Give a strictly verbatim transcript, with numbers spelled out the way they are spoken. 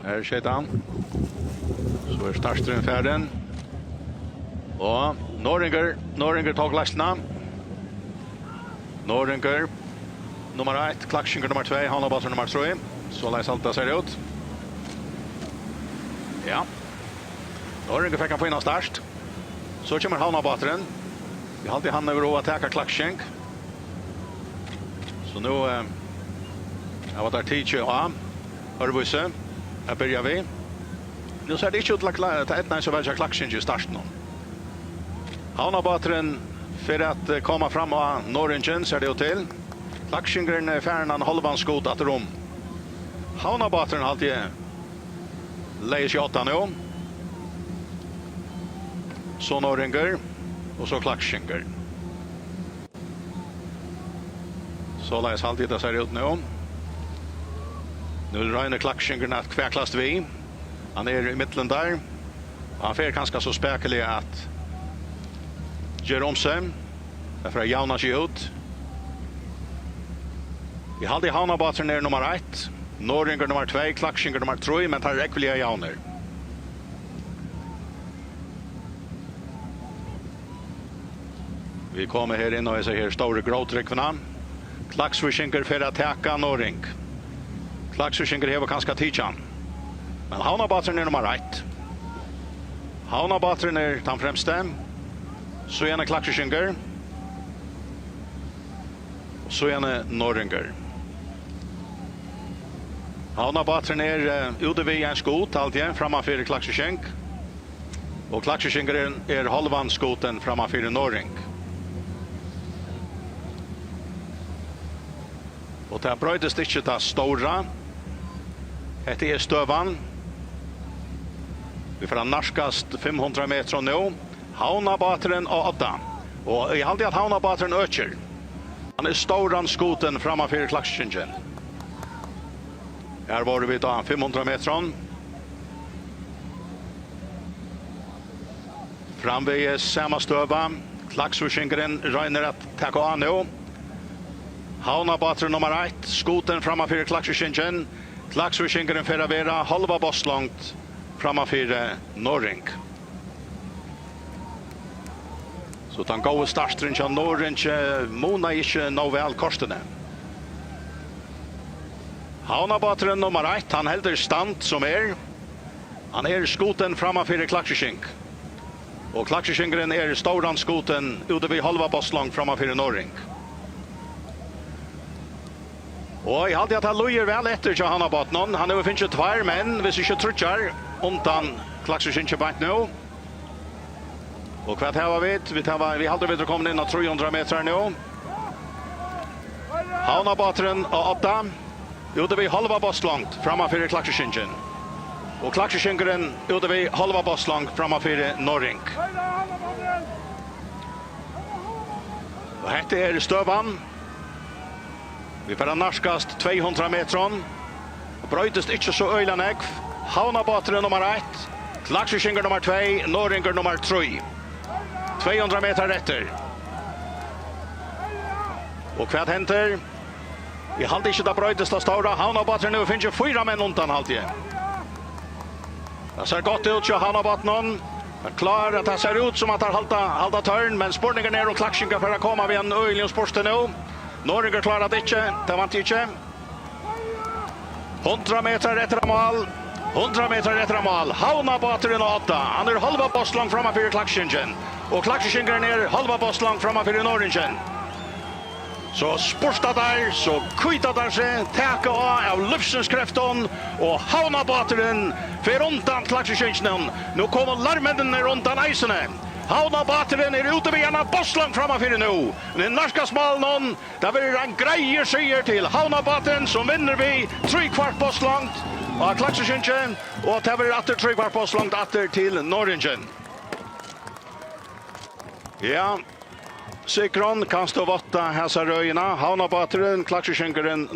Her skeyt hann. So er starturin farin. Og Norðoyingur, Norðoyingur tók leiðsluna. Norðoyingur nummar eitt, Klaksvíkingur nummar tvey, Havnarbátur nummar trý. Soleiðis haldi tað sær út. Ja. Norðoyingur fekk ein fínan start. So kemur Havnarbáturin. Eg haldi, hann hevur hug at taka Klaksvíking. So nú, eh, hava teir tikið á øðrvísi at byrja við. Nú sær tað ikki út til at kla-, tað eydnaðist so væl hjá Klaksvíkingi í startinum. Havnarbáturin fer at, eh, koma fram á Norðoyingin, sær tað út til. Klaksvíkingurin er farin ein hálvan skut afturum. Havnarbáturin, haldi eg, legði seg á odda nú. So Norðoyingur, og so Klaksvíkingur. Soleiðis haldi eg, tað sær út nú. Nú roynir Klaksvíkingurin at kvaklast við. Hann er í millum teir. Og hann fer kanska so spakuliga at gera um seg. Tað fer at javna seg út. Eg haldi, Havnarbáturin er nummar eitt, Norðoyingur nummar tvey, Klaksvíkingur nummar trý, men teir eru ógvuliga javnir. Vit koma her inn á hesa her stóru grótrúgvuna. Klaksvíkingur fer at taka Norðoying. Klaksvíkingur hevur kanska tikið hann. Men Havnarbáturin er nummar eitt. Havnarbáturin er tann fremsti. Síðani Klaksvíkingur. Og síðani Norðoyingur. Havnarbáturin er, eh, úti við ein skut, haldi eg, framman fyri Klaksvíking. Og Klaksvíkingur er, er hálvan skutin framman fyri Norðoying. Og tað broytist ikki tað stóra. Hetta er støðan. Vit fara nærkast fimm hundrað metrar nú. Havnarbáturin á odda. Og eg haldi, at Havnarbáturin økir. Hann er stóran skutin framman fyri Klaksvíkingin. Her vóru vit á fimm hundrað metrum. Framvegis sama støða. Klaksvíkingurin roynir at taka á nú. Havnarbáturin nummar eitt, skutin framman fyri Klaksvíkingin. Klaksvíkingurin fer at vera hálva bátslongd framman fyri Norðoying. So tann góði starturin hjá Norðoyingi munaði ikki nóg væl kortini. Havnarbáturin nummar eitt, hann heldur stand sum er. Hann er skutin framman fyri Klaksvíking. Og Klaksvíkingurin er stóran skutin úti við hálva bátslongd framman fyri Norðoying. Og eg haldi, at hann líður væl eftir hjá Havnarbátinum. Hann hevur fingið tveir menn, viss ikki tríggjar, undan Klaksvíkingi beint nú. Og hvat hava vit? Vit hava, vit halda, vit eru komin inn á trý hundrað metrar nú. Havnarbáturin á odda. Úti við hálva bátslongd framman fyri Klaksvíkingin. Og Klaksvíkingurin úti við hálva bátslongd framman fyri Norðoying. Og hetta er støðan. Vit fara nærkast tvey hundrað metrum. Broytist ikki so øgiliga nógv. Havnarbáturin nummar eitt, Klaksvíkingur nummar tvey, Norðoyingur nummar trý. Tvey hundrað metrar eftir. Og hvat hendir? Eg haldi ikki, tað broytist tað stóra. Havnarbáturin hevur fingið fýra menn undan, haldi eg. Tað sær gott út hjá Havnarbátinum. Hann klárar, tað sær út sum at teir halda, halda tørn, men spurningurin er, um Klaksvíkingar fara at koma við einum øgiligum spurti nú. Norðoyingur klárar tað ikki, tað vænti eg ikki. Hundrað metrar eftir á mál. Hundrað metrar eftir á mál. Havnarbáturin á odda. Hann er hálva bátslongd framman fyri Klaksvíkingin. Og Klaksvíkingurin er hálva bátslongd framman fyri Norðoyingin. So spurta teir, so kýta teir seg, taka á av lívsins kreftum, og Havnarbáturin fer undan Klaksvíkinginum. Nú koma larmenninir undan eisini. Havnarbáturin er úti við eina bátslongd framman fyri nú. Men nærkast málinum, tað verður ein greiður sigur til Havnarbátin, sum vinnur við tríkvart bátslongd á Klaksvíkingi, og tað verður aftur tríkvart bátslongd aftur til Norðoyingin. Ja, Sigrun, kanst tú vátta hasa røðina? Havnarbáturin, Klaksvíkingurin,